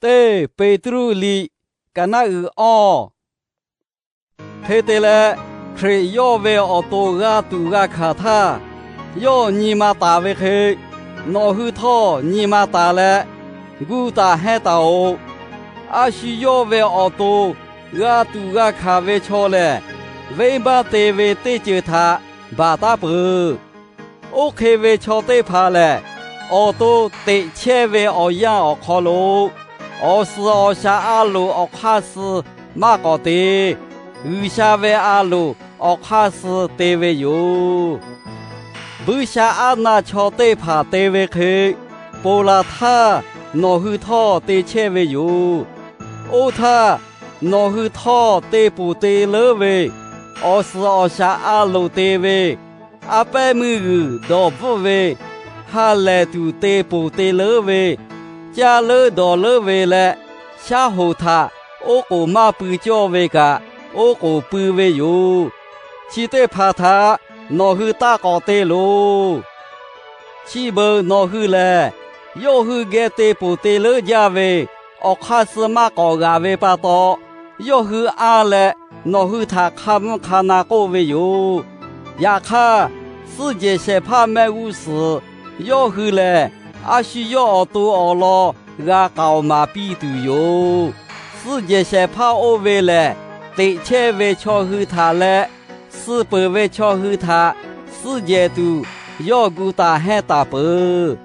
Teˇ Peˍtruˆ liꞈ, ka naˆ uiˍ awˇ. Hk'e te leh, Hkriꞈ yawˇ ve awˬ to g'a tuꞈ g'a hkanˍ htaˇ, yawˇ nyi ma taˍ ve hk'e, nawˬ hui htawˇ nyi ma taˍ leh, gu taˍ hehnˇ taˍ-oꞈ. A shu yawˇ ve awˬ to g'a tuꞈ g'a hkanˍ ve chaw lehˬ, venˇbaˆ te ve teˇ ceuˬ htaꞈ baˬ taˉ peuˬ. Oˇ hk'e ve chaw teˇ hpaˍ lehˬ, awˬ to teꞈ chehˇ ve awˬ yanˇ awˬ hk'aw lo, awˬ suhˍ awˬ shaˍ a loˍ awˬ hk'aˇ suh maˇ k'awꞈ te, G'uiˬsha ve a loˍ awˬ hk'aˇ suh te ve yoˬ. Buiˇshaˆaˉnaˆ chaw teˇ hpaˍ te ve hk'e, ponˬ laˬ htaˇ nawˬ hui htawˇ te chehˇ ve yoˬ. Oˇ htaˇ, nawˬ hui htawˇ te ponˬ te leuˉ ve, awˬ suhˍ awˬ shaˍ a loˍ te ve, a pehˉ meuˇ g'uiˬ dawˬ bvuhˆ ve, ha lehˬ tuˬ te ponˬ te leuˉ ve, caˇ leuˉ dawˬ leuˉ ve leh, shaˉ hoꞈ htaꞈ oˉ k'oˍ maˇ pui cawˇ ve kaꞈ, oˉ k'oˍ pui ve yoˬ. Chi teˇ hpaˍ htaꞈ nawˬ hui taˇ k'awꞈ te loˬ. Chi beuꞈ nawˬ hui lehˬ, yawˇ hui geh te ponˬ te leuˉ jaˇ ve awˬ hk'aˇ suh maˇ k'awꞈ g'aꞈ ve pa taw, yawˇ hui anˇ leh nawˬ hui htaꞈ hk'a mvuhˇ hk'a na k'oˆ ve yoˬ. Yaꞈ hk'aˇ, suhˆ jehˬ shehˍ hpaˇ mehˆ g'uˇ suhˍ yawˇ hui lehˬ, a shu yawˇ awˬ to awˬ lawn g'a k'aoˍ maˍ piˇ tuˬ yoˬ. Suhˆ jehˬ shehˍ hpaˇ oˇ ve lehˬ, teꞈ chehˇ ve chaw hui htaꞈ leh suh peuˬ ve chaw hui htaꞈ suhˆ jehˬ tuˬ yawˇ gu taˍ hehnˇ taˍ peuˬ.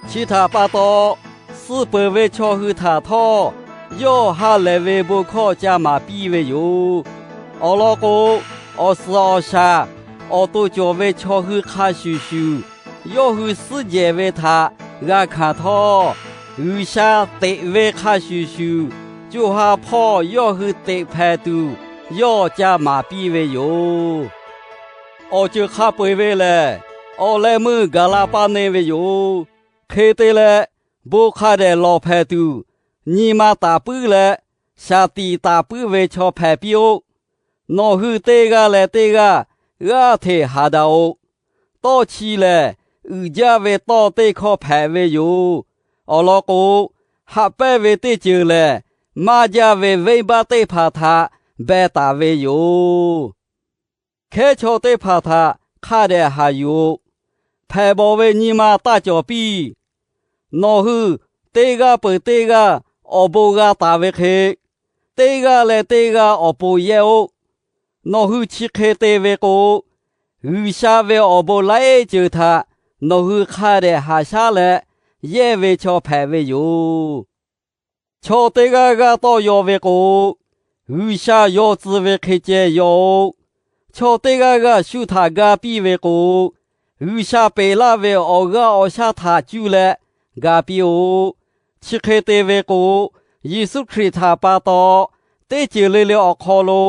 Chi htaꞈ pa taw, suh peuˬ ve chaw hui htaꞈ htawˇ yawˇ ha lehˬ ve bon hkawˇ ca maˍ piˇ ve yoˬ. Awˬ lawn k'o, awˬ suhˍ awˬ shaˍ awˬ to cawˬ ve chaw hui hk'a shuˍ shuˍ, yawˇ hui suhˆ jehˬ ve htaꞈ g'a hkanˍ htawˇ, G'uiˬsha teꞈ ve hk'a shuˍ shuˍ, co ha hpawˇ yawˇ hui teꞈ hpehꞈ tuˬ yawˇ ca maˍ piˇ ve yoˬ. Awˬ ceuˬ hk'a peu-eˬ ve lehˬ, awˬ leh meuˇ gaˬ la paˇ ne ve yoˬ. Hk'e te leh, bon hk'a dehꞈ lawˬ hpehꞈ tuˬ, nyi ma taˍ puiˉ leh shaˍ tiꞈ taˍ puiˉ ve chaw hpehꞈ piˇ-oˆ. Nawˬ hui teˇ g'aˇ leh teˇ g'aˇ g'aˇ hteꞈ haˍ daꞈ-oꞈ. Tawˇ chi lehˬ, uiˍ jaˇ ve tawˇ teˇ hkawˇ hpehꞈ ve yoˬ. Awˬ lawn k'o, haꞈ pehnˇ ve teˇ ceuˬ lehˬ, maˇ jaˇ ve venˇbaˆ teˇ hpaˍ htaꞈ beh taˍ ve yoˬ. Hkehˉ chaw teˇ hpaˍ htaꞈ hk'a dehꞈ haˍ yuˬ-oꞈ. Hpehꞈ bawˬ ve nyi ma taˇ cawˬ piˇ. Nawˬ hui teˇ g'aˇ peuˬ teˇ g'aˇ awˬ bon g'a taˍ ve hk'e, teˇ g'aˇ leh teˇ g'aˇ awˬ pon yehˇ-oˆ. Nawˬ hui chi hk'e te ve k'o, G'uiˬsha ve awˬ bon laiˉ ceuˬ htaꞈ nawˬ hui hk'a dehꞈ haꞈ shaˉ leh yehˇ ve chaw hpehꞈ ve yoˬ. Chaw teˇ g'aˇ g'aˇ tawˇ yaw ve k'o, G'uiˬsha yaw tcuh ve hk'e ceh yaw-oꞈ. Chaw teˇ g'aˇ g'aˇ shu htaꞈ ga piˇ ve k'o, G'uiˬsha peꞈ laˇ ve awˬ g'aˇ awˬ shaˉ htaꞈ cuˇ leh ga piˇ-oꞈ. Chi hk'e te ve k'o, Yeˍsuˆ Hkriꞈ htaꞈ pa taw teˇ ceuˬ le le awˬ hk'aw lo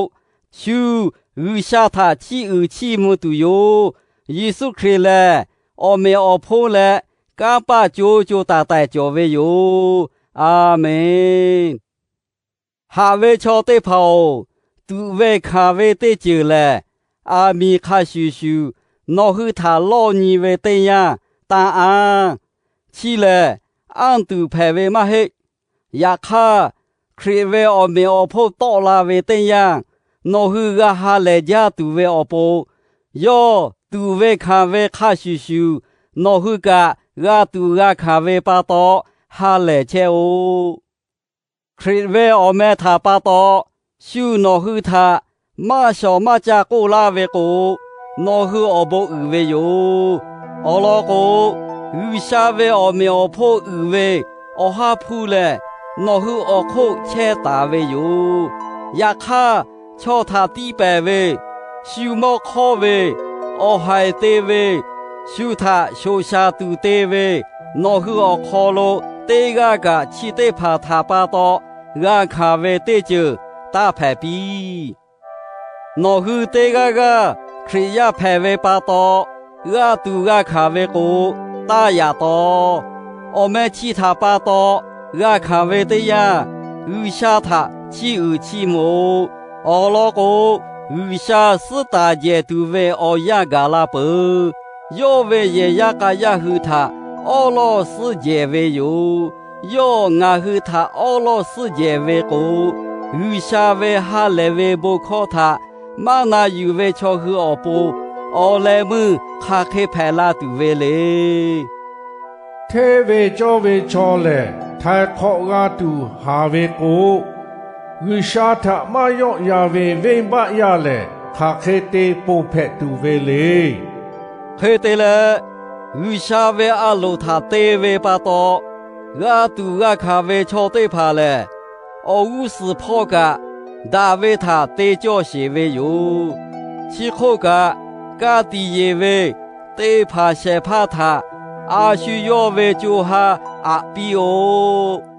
shu G'uiˬsha htaꞈ chiˇ uiˍ chiˇ mvuh tuˬ yoˬ. Yeˍsuˆ Hkriꞈ lehˬ, awˬ meꞈ awˬ hponˇ leh kanˇ paˆ co co taiˍ taiˍ cawˬ ve yoˬ. A menˍ. Haꞈ ve chaw teˇ hpaˍ-oˬ, tuꞈ ve hkanˍ ve teˇ ceuˬ lehˬ, aˬ miˍ hk'a shuˍ shuˍ nawˬ hui htaꞈ lawˇ nyi ve teˇ yanˇ taˇ anˇ. Chi lehˬ, anˇ tuˬ hpehꞈ ve maˇ heˆ. Yaꞈ hk'aˇ, Hkriꞈ ve awˬ meꞈ awˬ hponˇ tawˆ la ve teˇ yanˇ, nawˬ hui g'a ha lehˬ jaˇ tuˬ ve awˬ pon, yawˇ tuꞈ ve hkanˍ ve hk'a shuˍ shuˍ nawˬ hui kaꞈ g'a tuꞈ g'a hkanˍ ve pa taw ha lehˬ chehˇ-oˆ. Hkriꞈ ve awˬ meh htaꞈ pa taw shu nawˬ hui htaꞈ maˇ shawˍ maˇ caˇ k'oˆ laˇ ve k'o, nawˬ hui awˬ bon uiˍ ve yoˬ. Awˬ lawn k'o, G'uiˬsha ve awˬ meꞈ awˬ hponˇ uiˍ ve Awˬ ha hpu lehˬ, nawˬ hui awˬ hk'oˆ chehˇ taˍ ve yoˬ. Yaꞈ hk'aˇ, chaw htaꞈ tiˇ pehˍ ve, shu mawˇ hk'awˇ ve, awˬ haiˬ te ve, shu htaꞈ shoꞈ shaˍ tuˬ te ve, nawˬ hui awˬ hk'aw lo teˇ g'aˇ kaꞈ chi teˇ hpaˍ htaꞈ pa taw g'a hkanˍ ve teˇ ceuˬ taˇ hpehꞈ piˇ. Nawˬ hui teˇ g'aˇ g'aˇ Hkriꞈ yaˇ hpehꞈ ve pa taw, g'a tuˬ g'a hkanˍ ve k'o, taˇ yaꞈ taw. Awˬ meh chi htaꞈ pa taw g'a hkanˍ ve teˇ yanˇ, G'uiˬsha htaꞈ chiˇ uiˍ chiˇ mvuh-oꞈ. Awˬ lawn k'o, G'uiˬsha suhˉ taˍ jehˬ tuˬ ve awˬ yanˇ gaˬ la peuˬ. Yawˇ ve yehˬ yaˇ k'a yaˇ hui htaꞈ awˉ lawˇ suhˉ jehˬ ve yoˬ. yawˇ ngaˬ hui htaꞈ awˉ lawˇ suhˉ jehˬ ve k'o, G'uiˬsha ve ha lehˬ ve bon hkawˇ htaꞈ maˇ na yuˬ ve chaw hui awˬ pon awˬ leh meuˇ hk'aˬ hk'e hpehꞈ la tuˬ ve le. Hteˇ ve cawˇ ve chaw lehˬ, htaiˍ hk'awꞈ g'a tuˬ haˍ ve k'o, G'uiˬsha htaꞈ maˇ yawˆ yan ve venˇbaˆ yaˇ lehˬ, hk'aˬ hk'e te ponˬ hpehꞈ tuˬ ve le. Hk'e te leh, G'uiˬsha ve a loˍ htaꞈ te ve pa taw, g'a tuˬ g'a hkanˍ ve chaw teˇ hpaˍ lehˬ, awˬ g'uˇ suhˍ hpawˇ kaꞈ daꞈ ve htaꞈ te cawˇ sheˍ ve yoˬ. Chi hk'oˆ kaꞈ, ka tiꞈ yeˬ ve te hpanˍ shehˍ hpaˇ htaꞈ a shu yawˇ ve co ha aꞈ piˇ-oˆ.